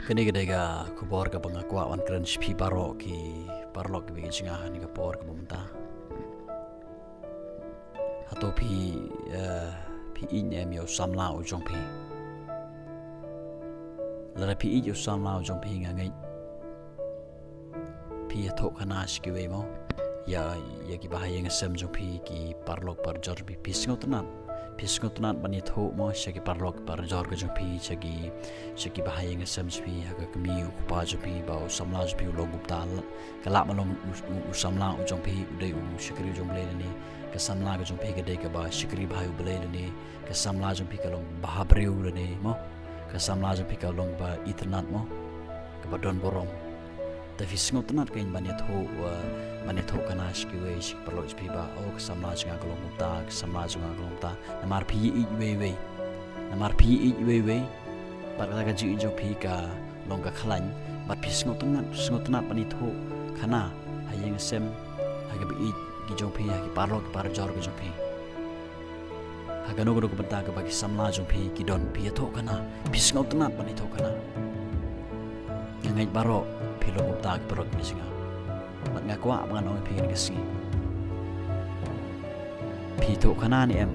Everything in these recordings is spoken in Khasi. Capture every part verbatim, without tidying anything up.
Kane ka dei ka khubor kaba nga kwah ban kren sha phi baroh ki paralok kiba ïeit jong nga ha kane ka por kaba mynta. Hato phi, eh, phi ïeit ne em ïa u samla u jong phi? Lada phi ïeit ïa u samla u jong phi, nga ngeit phi ïathuh khana sha kiwei mo, ïa, ïa ki bahaïing hasem jong phi, ki paralok parajor jong phi, phi sngewtynnat. Phi sngewtynnat ban ïathuh mo sha ki paralok parajor ka jong phi, sha ki, sha ki bahaïing hasem jong phi, ha ka kmie u kpa jong phi, ba u samla jong phi u long kumta. Ka lah ban long u, u, u samla u jong phi u dei u shakri u jong U Blei lane ka samla ka jong phi ka dei kaba shakri bha ïa U Blei lane ka samla jong phi ka long bhabriew lane mo, ka samla jong phi ka long ba itynnat mo, kaba don burom. Te phi sngewtynnat kein ban ïathuh, eh, ban ïathuh khana sha kiwei, sha ki paralok jong phi ba, oh, ka samla jong nga ka long kumta, ka samla jong nga ka long kumta. Namar phi ïeit iwei iwei. Namar phi ïeit iwei iwei. Bad kata ka jingïeit jong phi ka long ka khlaiñ. Bad phi sngewtynnat, sngewtynnat ban ïathuh khana ha ïing ha sem, ha kiba ïeit ki jong phi, ha ki paralok ki parajor ki jong phi. Ha kano kano ka bynta kaba ki samla jong phi ki don, phi ïathuh khana, phi sngewtynnat ban ïathuh khana. Nga ngeit baroh phi long kumta ki paralok kiba ïeit jong nga. Bad nga kwah ba ngan ong ïa phi kane ka sngi, phi ïathuh khana ne em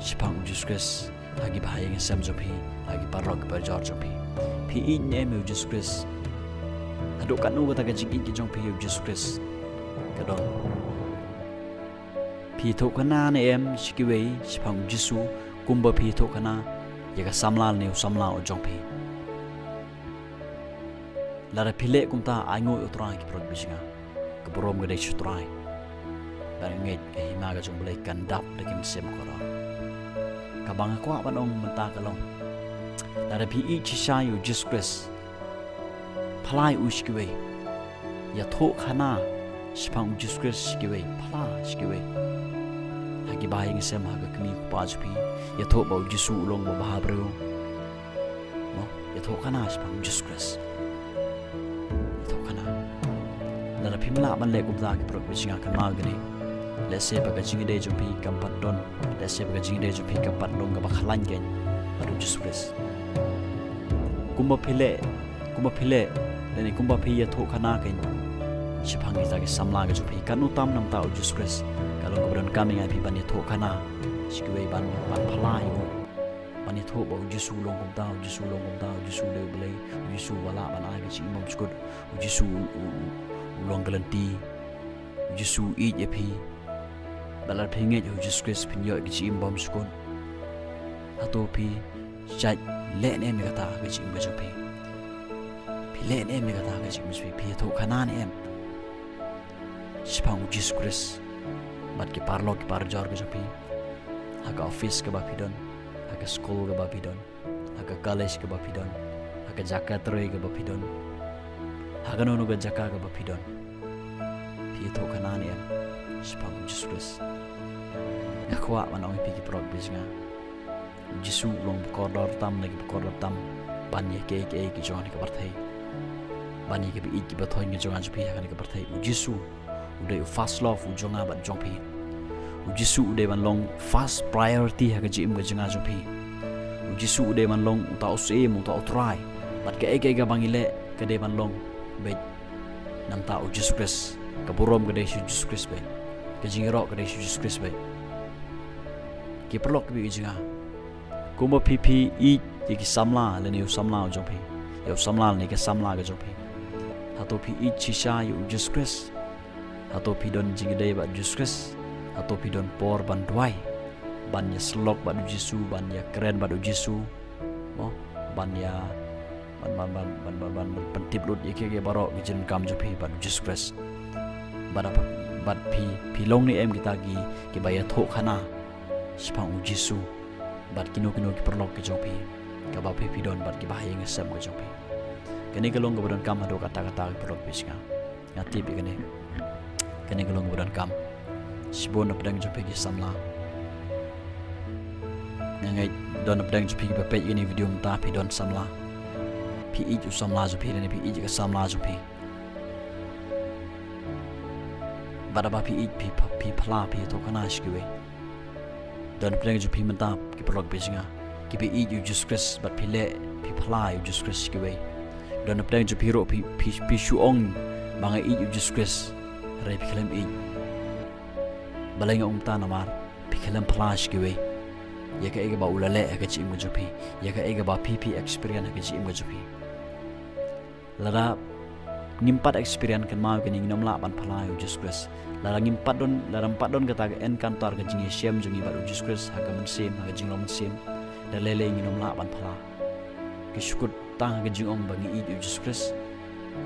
shaphang U Jisu Khrist ha ki bahaïing hasem jong phi, ha ki paralok ki parajor jong phi? Phi ïeit ne em ïa U Jisu Khrist? Haduh katno kata ka jingïeit ka jong phi ïa U Jisu Khrist ka don? Phi ïathuh khana ne em sha kiwei shaphang U Jisu kumba phi ïathuh khana ïa ka samla lane u samla u jong phi? Lada phi leh kumta, ainguh ïa U Trai ki paralok kiba ïeit jong nga. Ka burom ka dei sha U Trai. Bad nga ngeit ka hima ka jong U Blei kan dap da ki mynsiem kordor. Kaba nga kwah ban ong mynta ka long, lada phi ïeit shisha ïa U Jisu Khrist, phla ïa u sha kiwei. Ïathuh khana shaphang U Jisu Khrist sha kiwei, phla sha kiwei. Ha ki bahaïing hasem, ha ka kmie u kpa jong phi, ïathuh ba U Jisu u long uba bhabriew. Mo, ïathuh khana shaphang U Jisu Khrist. Ïathuh khana. Lada phim lah ban leh kumta ki paralok kiba ïeit jong nga, kynmaw kane. Lehse ba ka jingïadei jong phi kam pat don, lehse ba ka jingïadei jong phi kam pat long kaba khlaiñ kein bad U Jisu Khrist. Kumba phi leh, kumba phi leh, lane kumba phi ïathuh khana kein shaphang kita ki samla ki jong phi, katno tam na bynta U Jisu Khrist ka long kaba donkam ïa nga ïa phi ban ïathuh khana sha kiwei, ban, ban phla ïa u. Ban ïathuh ba U Jisu u long kumta, U Jisu u long kumta, U Jisu u dei U Blei, U Jisu uba lah ban ai ka jingim bymjukut, U Jisu u, u, u, u long ka lynti, U Jisu u ïeit ïa phi. Bad lada phi ngeit ïa U Jisu Khrist phin ïoh ïa ka jingim bymjukut. Hato phi shait leh ne em ïa kata ha ka jingim ka jong phi? Phi leh ne em ïa kata ha ka jingim ka jong phi? Phi ïathuh khana ne em shaphang U Jisu Khrist bad ki paralok ki parajor ki jong phi, ha ka office kaba phi don, ha ka skul kaba phi don, ha ka college kaba phi don, ha ka jaka trei kaba phi don, ha kano kano ka jaka kaba phi don? Phi ïathuh khana ne em shaphang U Jisu Khrist? Nga kwah ban ong ïa phi ki paralok kiba ïeit jong nga, U Jisu u long ba kordor tam na kiba kordor tam ban ïa kiei kiei ki jong kane ka pyrthei, ban ïa kiba ïeit kiba thoiñ ki jong nga jong phi ha kane ka pyrthei. U Jisu u dei u first love u jong nga bad jong phi. U Jisu u dei ban long first priority ha ka jingim ka jong nga jong phi. U Jisu u dei ban long uta u Syiem, uta u Trai. Bad kaei kaei kaba ngi leh ka dei ban long beit na bynta U Jisu Khrist. Ka burom ka dei sha U Jisu Khrist beit. Ka jingïaroh ka dei sha U Jisu Khrist beit. Ki paralok kiba ïeit jong nga, kumba phi, phi ïeit ïa ki samla lane ïa u samla u jong phi, ïa u samla lane ïa ka samla ka jong phi, hato phi ïeit shisha ïa U Jisu Khrist? Hato phi don jingïadei bad U Jisu Khrist? Hato phi don por ban duwai, ban ïasyllok bad U Jisu, ban ïakren bad U Jisu? Mo, ban ïa, ban, ban, ban pyntip lut ïa kiei kiei baroh ki jingdonkam jong phi bad U Jisu Khrist. Bad, bad phi, phi long ne em kita ki, kiba ïathuh khana shaphang U Jisu bad kino kino ki paralok ki jong phi, kaba phi, phi don bad kiba ha ïing ha sem ki jong phi? Kane ka long kaba donkam haduh katta katta ki paralok kiba ïeit jong nga. Nga tip ïa kane. Kane ka long kaba donkam. Shibun na pdeng jong phi ki samla. Nga ngeit don na pdeng jong phi kiba peit ïa kane ka video mynta phi don samla. Phi ïeit u samla jong phi lane phi ïeit ïa ka samla jong phi. Bad haba phi ïeit phi, phi phla, phi ïathuh khana sha kiwei. Don na pdeng jong phi mynta ki paralok kiba ïeit jong nga, kiba ïeit ïa U Jisu Khrist bad phi leh, phi phla ïa U Jisu Khrist sha kiwei. Don hapdeng jong phi ruh phi, phi, phi shu ong ba nga ïeit ïa u Jisu Khrist, hynrei phi khlem ïeit. Balei nga ong kumta? Namar phi khlem phla sha kiwei ïa kaei kaba u la leh ha ka jingim ka jong phi, ïa kaei kaba phi, phi experience ha ka jingim ka jong phi. Lada ngim pat experience, kynmaw kane, ngin ym lah ban phla ïa u Jisu Khrist. Lada ngim pat don, lada ngim pat don kata ka encounter, ka jingïashem jong ngi bad u Jisu Khrist ha ka mynsiem, ha ka jinglong mynsiem, da lei lei ngin ym lah ban phla. Ki shu kut tang ha ka jingong ba ngi ïeit ïa u Jisu Khrist,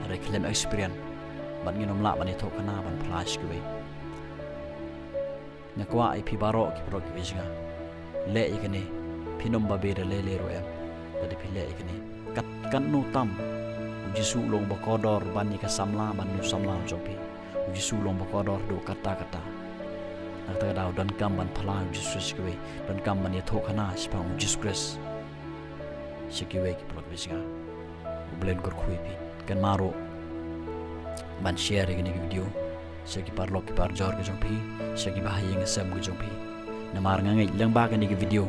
hynrei khlem experience, bad ngin ym lah ban ïathuh khana ban phla sha kiwei. Nga kwah ïa phi baroh ki paralok kiba ïeit jong nga, leh ïa kane. Phin ym babe da lei lei ruh em, lada phi leh ïa kane. Kat, katno tam u Jisu u long ba kordor ban ïa ka samla, ban ïa u samla u jong phi. U Jisu u long ba kordor haduh katta katta. Na kata ka daw donkam ban phla ïa u Jisu Khrist sha kiwei, donkam ban ïathuh khana shaphang u Jisu Khrist sha kiwei ki paralok kiba ïeit jong nga. U Blei un kyrkhu ïa phi. Kynmaw ruh ban share ïa kane ka video sha ki paralok ki parajor ki jong phi, sha kiba ha ïing ha sem ki jong phi. Namar nga ngeit lyngba kane ka video,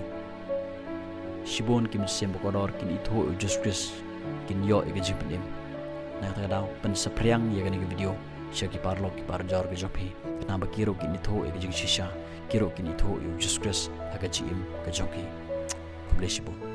shibun ki mynsiem ba kordor kin ithuh ïa u Jisu Khrist, kin ïoh ïa ka jingpynim. Na kata ka daw pynsaphriang ïa kane ka video sha ki paralok ki parajor ki jong phi, khnang ba ki ruh kin ithuh ïa ka jingshisha, ki ruh kin ithuh ïa u Jisu Khrist ha ka jingim ka jong ki. Khublei shibun.